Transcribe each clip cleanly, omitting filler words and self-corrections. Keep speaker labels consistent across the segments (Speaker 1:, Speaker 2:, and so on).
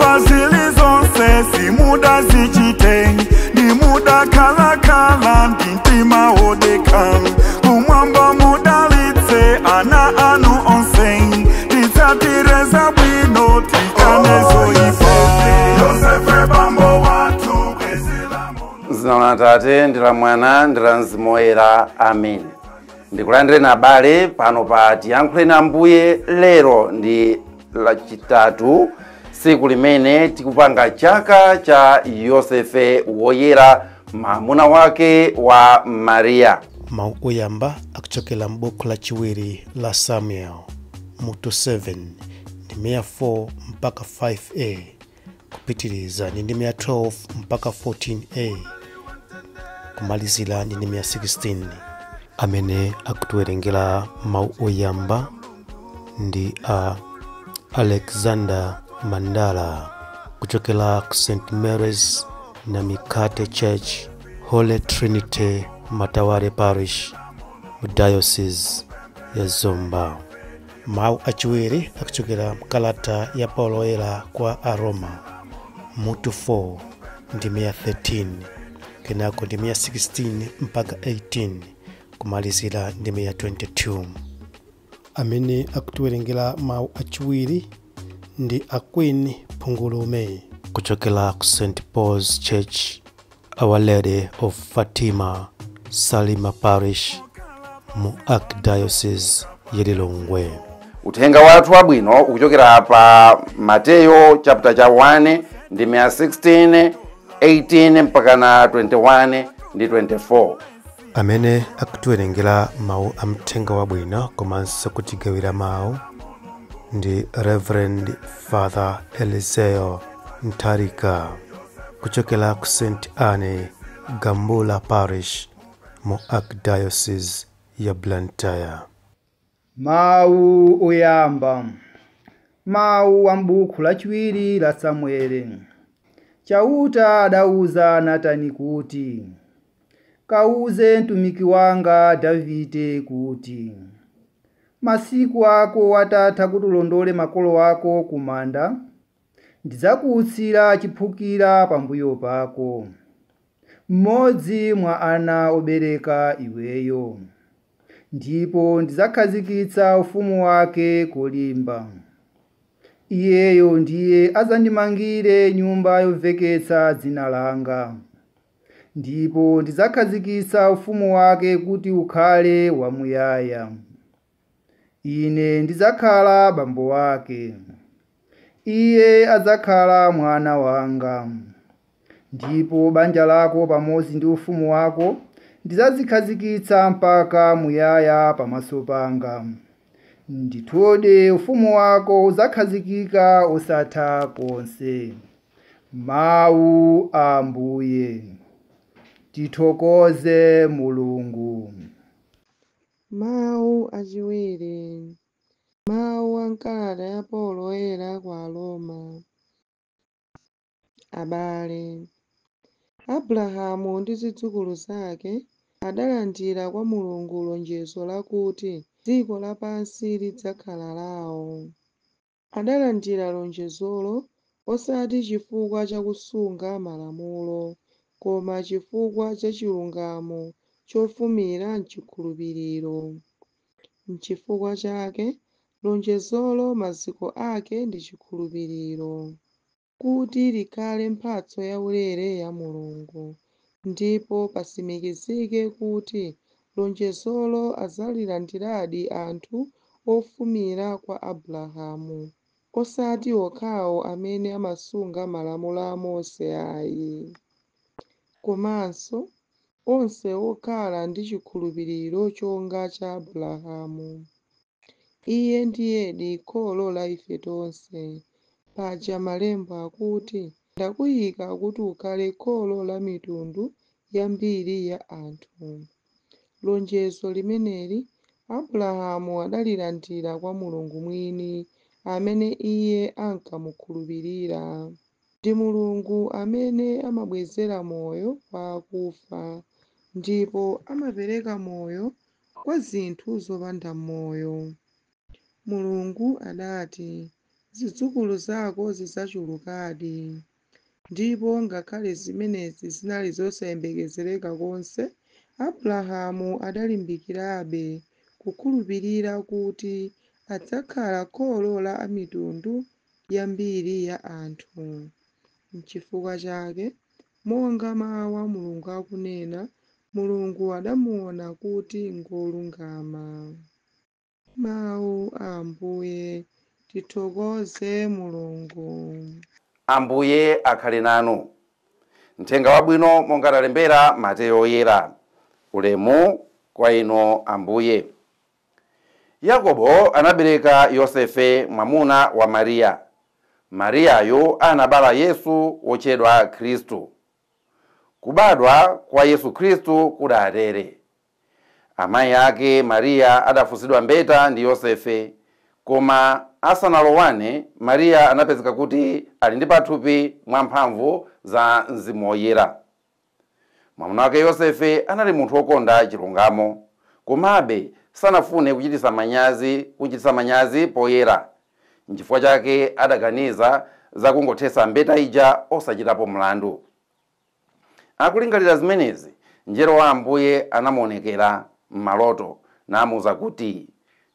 Speaker 1: Zoipa zilizonse simuda zichite, ndi muda kala ndi mtima wodeka. Kumwamba mudalitse ana anu onse, titsatire zabwino tikane zoipa. Yosefe bambo wathu.
Speaker 2: Zina la Tate ndi la Mwana ndi la Mzimu Woyera, amen. Ndikulandireni abale pano pa Tiyankhuleni Ambuye. Lero ndi Lachitatu, tsiku limene tikupanga chaka cha Yosefe Woyera, mwamuna wake wa Mariya.
Speaker 3: Mawu oyamba akuchokera m'buku lachiwiri la Samuel mutu 7 ndime ya 4 mpaka 5a, kupitiriza ndi ndime ya 12 mpaka 14a, kumalizira ndi ndime ya 16. Amene akutiwerengera mawu oyamba ndi a Alexander Mandala kuchokera ku St Mary's Namikate Church, Holy Trinity Matawale Parish, Diocese ya Zomba. Mawu achiwiri akuchokera mkalata ya Paulo Woyera kwa Aroma mutu 4 ndime ya 13, kenako ndime ya 16 mpaka 18, kumalizira ndime ya 22. Amene akutiwerengera mawu achiwiri ndi a Queen Phungulume kuchokera ku St Paul's Church, Our Lady of Fatima, Salima Parish, mu Archdiocese ya Lilongwe.
Speaker 2: Uthenga wathu wabwino ukuchokera pa Mateyo chapter cha 1 ndime ya 16, 18 mpaka na 21 ndi 24.
Speaker 3: Amene akutiwerengera mawu a mthenga wabwino komanso kutigawira mawu ndi Reverend Father Eliseo Ntarika kuchokera ku St Anne Gambula Parish mu Archdiocese ya Blantyre.
Speaker 4: Mawu oyamba, mawu a m'buku lachiwiri la Samueli. Chauta adauza Natani kuti, kauze mtumiki wanga Davide kuti, masiku ako atatha kuti ulondole makolo ako kumanda, ndidzakuutsira chiphukira pambuyo pako, mmodzi mwa ana obereka iweyo, ndipo ndidzakhazikitsa ufumu wake kolimba. Iyeyo ndiye adzandimangire nyumba yomveketsa dzina langa, ndipo ndidzakhazikitsa ufumu wake kuti ukhale wamuyaya. Ine ndidzakhala bambo wake, iye adzakhala mwana wanga. Ndipo banja lako pamodzi ndi ufumu wako ndidzazikhazikitsa mpaka muyaya pamaso panga. Ndithudi ufumu wako udzakhazikika osatha konse. Mawu a Ambuye. Tithokoze Mulungu.
Speaker 5: Mawu achiwiri, mawu a mkalata ya Paulo Woyera kwa Aroma. Abale, Abrahamu ndi zidzukulu zake adalandira kwa Mulungu lonjezo lakuti dziko lapansi lidzakhala lawo. Adalandira lonjezolo osati chifukwa cha kusunga malamulo, koma chifukwa cha chilungamo chofumira m'chikhulupiriro. N'chifukwa chake lonjezolo maziko ake ndi chikhulupiriro, kuti likhale mphatso yaulere ya Mulungu, ndipo patsimikizike kuti lonjezolo adzalilandiradi anthu ofumira kwa Abrahamu, osati okhawo amene amasunga malamulo a Mose ayi, komanso onse okhala ndi chikhulupiriro chonga cha Abrahamu. Iye ndiyedi kholo la ife tonse. Paja malemba akuti, ndakuyika kuti ukhale kholo la mitundu yambiri ya anthu. Lonjezo limeneli Abrahamu adalilandira kwa Mulungu mwini, amene iye ankamukhulupirira. Ndi Mulungu amene amabwezera moyo kwa akufa, ndipo amapereka moyo kwa zinthu zopanda moyo. Mulungu adati, Zidzukulu zako zidzachulukadi. Ndipo ngakhale zimenezi zinali zosayembekezereka konse, Abrahamu adalimbikirabe kukhulupirira kuti adzakhala kholo la mitundu yambiri ya anthu. N'chifukwa chake, monga mawu a Mulungu akunena, Mulungu adamuona kuti ngolungama. Mawu a Ambuye. Tithokoze Mulungu.
Speaker 2: Ambuye akhale nanu. Mthenga wabwino monga talembera Mateyo Oyera. Ulemu kwa inu Ambuye. Yakobo anabereka Yosefe mwamuna wa Mariya. Mariyayo anabala Yesu wotchedwa Khristu. Kubadwa kwa Yesu Khristu kudatere. Amayi ake Mariya adafunsidwa mbeta ndi Yosefe, koma asanalowane Mariya anapezeka kuti ali ndi pathupi mwamphamvu za Mzimu Woyera. Mwamuna wake Yosefe anali munthu wokonda chilungamo, komabe sanafune kuchitisa manyazi poyera. Nchifukwa chake adaganiza za kungothetsa mbeta ija osachitapo mlandu. Akulingalira zimenezi, mngelo wa Ambuye anamuonekera m'maloto namuwuza kuti,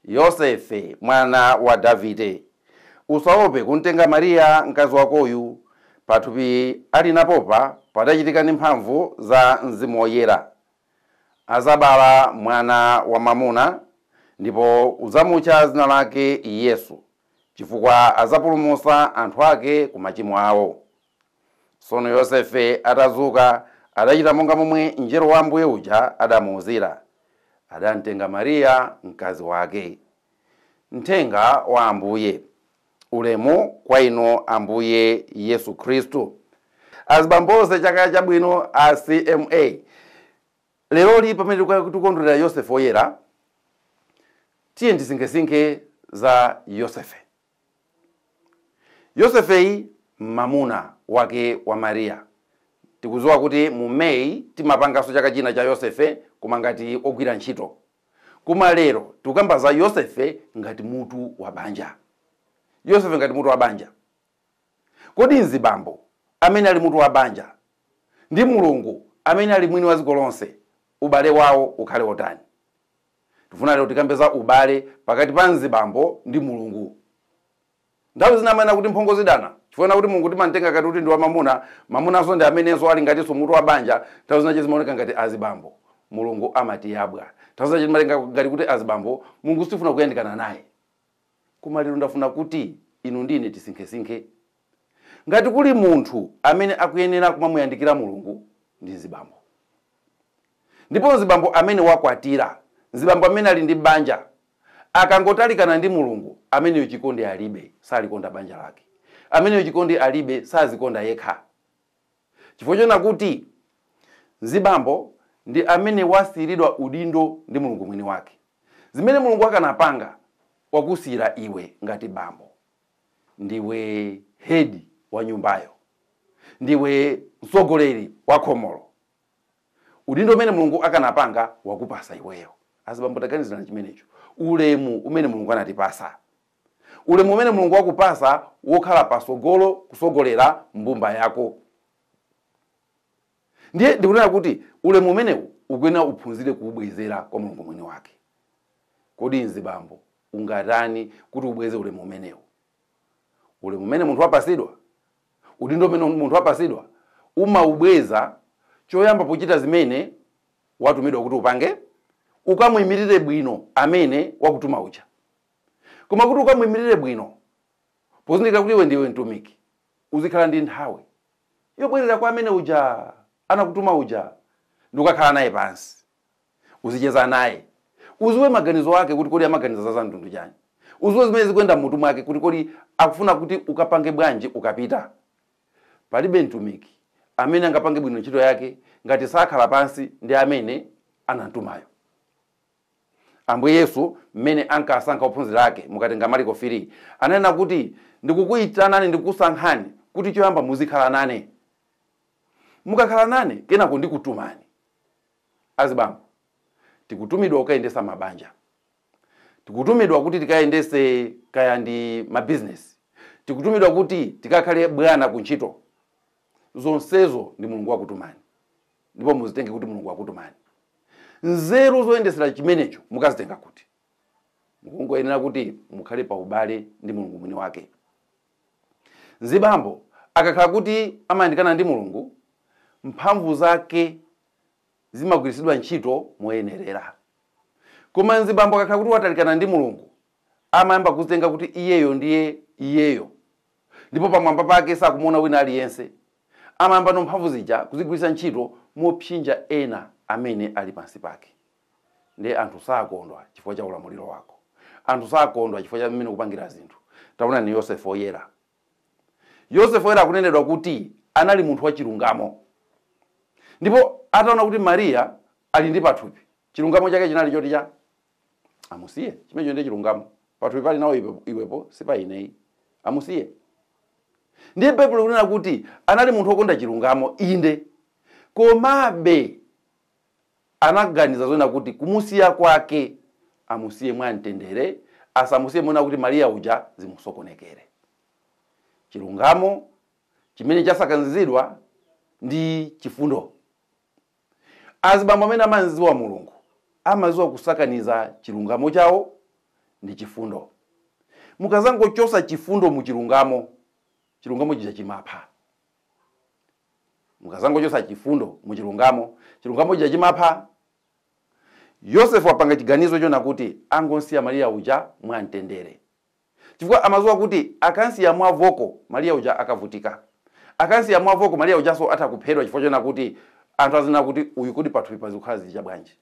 Speaker 2: Yosefe mwana wa Davide, usaope kumtenga Mariya mkazi wakoyu, pathupi ali napopa padachitika ndi mphamvu za Mzimu Woyera. Azabala mwana wa mwamuna, ndipo udzamutcha dzina lake Yesu, chifukwa azapulumutsa anthu ake ku machimo awo. Tsono Yosefe atazuka adachita monga momwe mngelo wa Ambuye uja adamuwuzira. Adamtenga Mariya mkazi wake. Mthenga wa Ambuye. Ulemu kwa inu Ambuye Yesu Khristu. Azibamboze chaka chabwino a CMA. Leroli pamene tikukondwerera Yosefe Woyera, tiye tisinkhesinkhe za Yosefe. Yosefeyi mamuna wake wa Mariya. Tikudziwa kuti mu Meyi timapanganso chaka china cha Yosefe koma ngati ogwira ntchito. Koma lero tikukamba za Yosefe ngati mutu wa banja. Yosefe ngati mutu wa banja. Kodi mzibambo amene ali mutu wa banja ndi Mulungu amene ali mwini wa dziko lonse, ubale wawo ukhale wotani? Tifuna lero tikambe za ubale pakati pa mzibambo ndi Mulungu. Nthawi zina amanena kuti mphongo zidana, chifukwa kuti Mulungu timamtenga ngati kuti ndi wa mamuna, mamunanso ndi amenenso ali ngatinso mutu wa banja. Nthawi zina zimaoneka ngati azibambo Mulungu amatiyabwa. Nthawi zina timatenga ngati kuti azibambo Mulungu sitifuna kuyandikana naye. Koma lero ndafuna kuti inu ndine tisinkhesinkhe. Ngati kuli munthu amene akuyenera kumamuyandikira Mulungu ndi mzibambo. Ndipo mzibambo amene wakwatira, mzibambo amene ali ndi banja, akangotalikana ndi Mulungu, ameneyo chikondi alibe, salikonda banja lake. Ameneyo chikondi alibe, sazikonda yekha. Chifukwa chona kuti mzibambo ndi amene wasiyiridwa udindo ndi Mulungu mwini wake. Zimene Mulungu akanapanga wakusiyira iwe ngati bambo. Ndiwe hedi wa nyumbayo, ndiwe mtsogoleri wa khomolo. Udindo umene Mulungu akanapanga wakupasa iweyo. Azibambo taganizirani chimenecho. Ulemu umene Mulungu anatipasa, ulemu umene Mulungu wakupasa wokhala pasogolo kusogolera mbumba yako. Ndiye ndikunena kuti ulemu umenewu ukuyenera uphunzire kuubwezera kwa Mulungu mwini wake. Kodi mzibambo ungatani kuti ubweze ulemu umenewu? Ulemu umene munthu wapasidwa, udindo umene munthu wapasidwa, umaubweza choyamba pochita zimene watumidwa kuti upange, ukamuyimirire bwino amene wakutuma uja. Koma kuti ukamuyimirire bwino, pozindikira kuti iwe ndiwe mtumiki, uzikhala ndi nthawi yobwerera kwa amene uja anakutuma uja, ndi ukakhala naye pansi, uzicheza naye, uziwe maganizo ake kuti kodi amaganiza za mtundu chani, uziwe zimene zikuyenda mmutu mwake kuti kodi akufuna kuti ukapange bwanji ukapita. Palibe mtumiki amene angapange bwino ntchito yake ngati sakhala pansi ndi amene anamtumayo. Ambuye Yesu mmene ankasankha ophunzira ake, mukatenga Marko 3, ananena kuti ndikukuyitanani, ndikukusankhani kuti choyamba muzikhala nane. Mukakhala nane kenako ndikutumani. Azibambo, tikutumidwa kukayendesa mabanja, tikutumidwa kuti tikayendese kaya ndi mabizinesi, Tikutumidwa kuti tikakhale bwana kuntchito. Zonsezo ndi Mulungu wakutumani, ndipo muzitenge kuti Mulungu wakutumani. Nzeru zoyendesera chimenecho mukazitenga kuti? Mukungoyenera kuti mukhale pa ubale ndi Mulungu mwini wake. Mzibambo akakhala kuti amayandikana ndi Mulungu, mphamvu zake zimagwiritsidwa ntchito moyenerera. Koma mzibambo akakhala kuti watalikana ndi Mulungu, amayamba kuzitenga kuti iyeyo ndiye iyeyo, ndipo pamwamba pake sakumuona wina aliyense. Amayamba no mphamvu zija kuzigwiritsa ntchito mopsinja ena amene ali pansi pake. Ndiye anthu sakondwa chifukwa cha ulamuliro wako, anthu sakondwa chifukwa cha mmene ukupangira zinthu. Taona ni Yosefe Oyera. Yosefe Oyera akunenedwa kuti anali munthu wachilungamo, ndipo ataona kuti Mariya ali ndi pathupi, chilungamo chake chinali choti cha amusiye. Chimenecho ndiye chilungamo. Pathupi pali nawo iwepo, si pa ineyi, amusiye. Ndiye Baibulo likunena kuti anali munthu wokonda chilungamo, inde, komabe anaganiza zoona kuti kumusiya kwake amusiye mwamtendere, asamusiye mwina kuti Mariya uja zimusokonekere. Chilungamo chimene chasakanizidwa ndi chifundo. Azibambo amene amadziwa Mulungu amadziwa kusakaniza chilungamo chawo ndi chifundo. Mukazangochosa chifundo mu chilungamo, chilungamo chija chimapha. Mukazangochosa chifundo mu chilungamo, chilungamo chija chimapha. Yosefu apanga chiganizo chona kuti angosiya Mariya uja mwamtendere, chifukwa amadziwa kuti akansiya mwavoko Mariya uja akavutika, akansiya mwavoko Mariya ujaso atha kuphedwa, chifukwa chona kuti anthu azina kuti uyu kodi pathupi pazikukhala zija bwanji.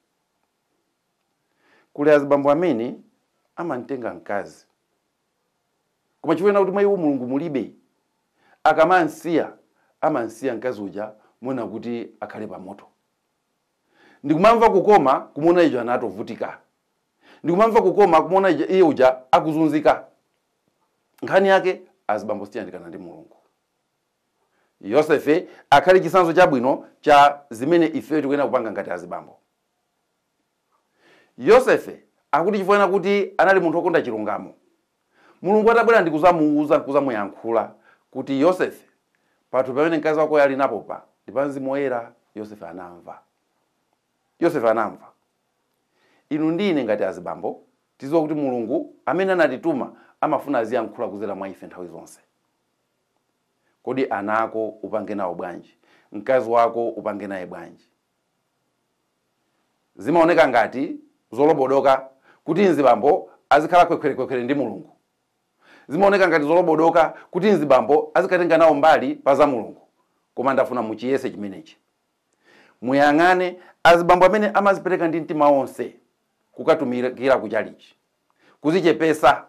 Speaker 2: Kuli azibambo amene amamtenga mkazi, koma chifukwa kuti mwa iwo Mulungu mulibe, akamansiya amansiya mkazi uja mwina kuti akhale pamoto. Ndikumamva kukoma kumuona ijo anatovutika, ndikumamva kukoma kumuona iye uja akuzunzika. Nkhani yake azibambo sitiyandikana ndi Mulungu. Yosefe akhale chitsanzo chabwino cha zimene ife tikuyenera kupanga ngati azibambo. Yosefe akuti chifukwa kuti anali munthu wokonda chilungamo, Mulungu atabwera ndi kuzamuuza, kuzamuyankhula kuti Yosefe, pathupi pamene mkazi wako ali napo pa ndi pa Mzimu Woyera. Yosefe anamva. Yosefe anamva. Inu ndi ine ngati azibambo tidziwa kuti Mulungu amene anatituma amafuna aziyankhula kudzera mwa ife nthawi zonse. Kodi ana ako upange nawo bwanji? Mkazi wako upange naye bwanji? Zimaoneka ngati zolobodoka kuti mzibambo azikhala kwekwerekwekhere ndi Mulungu. Zimaoneka ngati zolobodoka kuti mzibambo azikatenga nawo mbali pa za Mulungu, koma ndafuna muchiyese chimenechi. Muyang'ane azibambo amene amazipereka ndi mtima wonse kukatumikira kuchalichi, kuzichepesa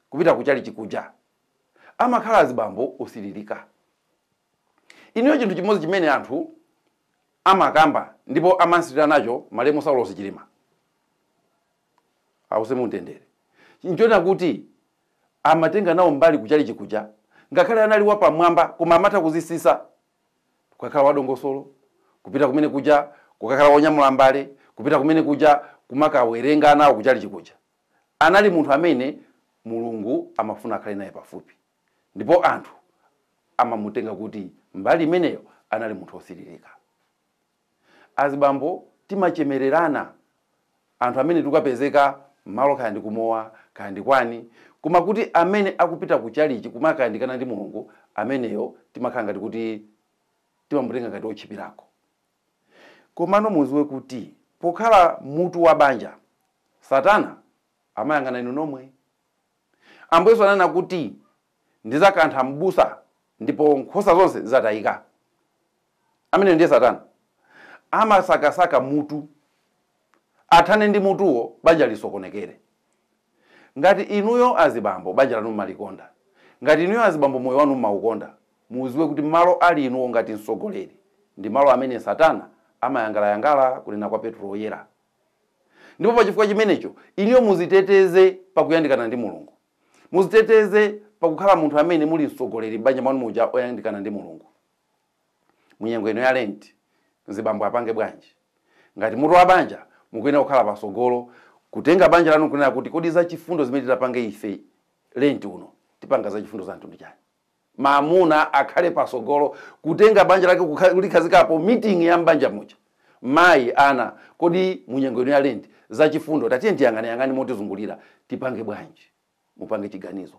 Speaker 2: kupita kuchalichi kuja, amakhala azibambo osiririka. Inuyo chinthu chimodzi chimene anthu amakamba ndipo amansirira nacho malemu Saulos Chilima, ause mumtendere, nchonena kuti amatenga nawo mbali kuchalichi kuja, ngakhale anali wapamwamba, koma amatha kuzisisa kukakhala wadongosolo, kupita kumene kuja kukakhala wonyamula mbale, kupita kumene kuja kumakawerenga nawo kuchalichi kuja. Anali munthu amene Mulungu amafuna akhale naye pafupi, ndipo anthu amamutenga kuti mbali imeneyo anali munthu osiririka. Azibambo timachemererana anthu amene tikapezeka malo, kaya ndi kumowa kaya ndi kwani, koma kuti amene akupita kuchalichi kumakayandikana ndi Mulungu, ameneyo timakhala ngati kuti timamutenga ngati otchipirako. Komano muziwe kuti pokhala mutu wa banja, Satana amayang'ana inu nomwe. Ambuye Yesu ananena kuti ndizakantha m'busa ndipo nkhosa zonse zidzatayika. Ameneyo ndiye Satana, amasakasaka mutu, athane ndi mutuwo, banja lisokonekere. Ngati inuyo azibambo banja lanu mmalikonda, ngati inuyo azibambo moyo wanu mmaukonda, muziwe kuti malo ali inuwo ngati mtsogoleri ndi malo amene Satana amayangalayangala, kunena kwa Petro Woyera. Ndipo pachifukwa chimenecho inuyo muziteteze pakuyandikana ndi Mulungu, muziteteze pakukhala munthu amene muli mtsogoleri m'banja mwanu muja oyandikana ndi Mulungu. Munyengo ino ya Lenti, mzibambo apange bwanji? Ngati mutu wa banja mukuyenera kukhala pasogolo kutenga banja lanu, kunena kuti kodi za chifundo zimene titapange ife Lenti uno Tipanga zachifundo za mtundu chani? Mamuna akhale pasogolo kutenga banja lake kulikhazikapo meeting ya mbanja muja. Mayi, ana, kodi munyengo ino ya Lent zachifundo tatiye tiyang'aneyang'ane motizungulira, tipange bwanji? Mupange chiganizo.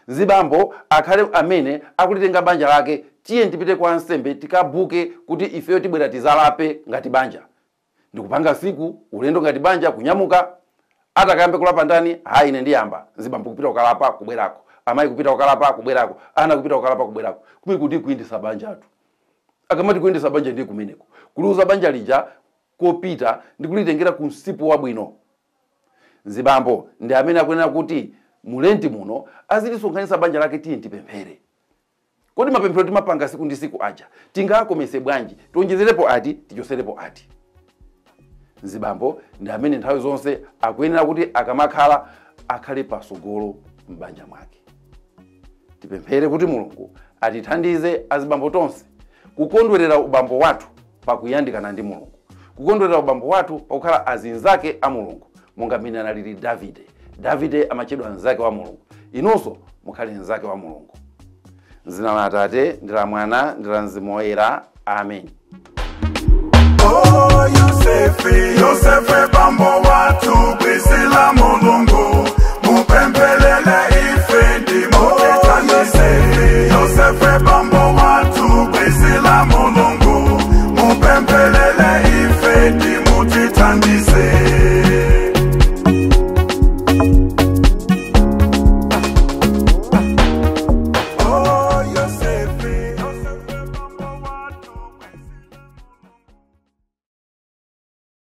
Speaker 2: Zibambo akhale amene akulitenga banja lake, tiye tipite kwa ansembe tikabuke kuti ifeyo tibwera tizalape ngati banja, ndikupanga siku ulendo ngati banja kunyamuka. Atakayambe kulapa ndani? Hayi, ine ndiyamba. Zibambo kupita kukalapa kubwerako, amayi kupita kukalapa kubwerako, ana kupita kukalapa kubwerako. Kumene kuti kuyendesa banja atu. Akamati kuyendesa banja ndi kumeneko kuliuza banja lija kopita ndi kulitengera ku msipu wabwino. Zibambo ndi amene akuyenera kuti mulenti muno azilisonkhanitsa banja lake, tiye tipemphere. Kodi mapemphero timapanga siku ndi siku aja tingakomese bwanji? Tionjezerepo ati, tichoserepo ati? Zibambo ndi amene nthawi zonse akuyenera kuti akamakhala akhale pasogolo m'banja mwake. Tipemphere kuti Mulungu atithandize azibambo tonse kukondwerera ubambo wathu pakuyandikana ndi Mulungu, kukondwerera ubambo wathu pakukhala azinzake a Mulungu, monga mmene analili Davide. Davide amatchedwa mnzake wa Mulungu. Inunso mukhale mnzake wa Mulungu. Mzina la Atate ndi la Mwana ndi la Mzimu Woyera, amen.
Speaker 1: Oh, Yosefe, Yosefe bambo watu, bwezi la Mulungu.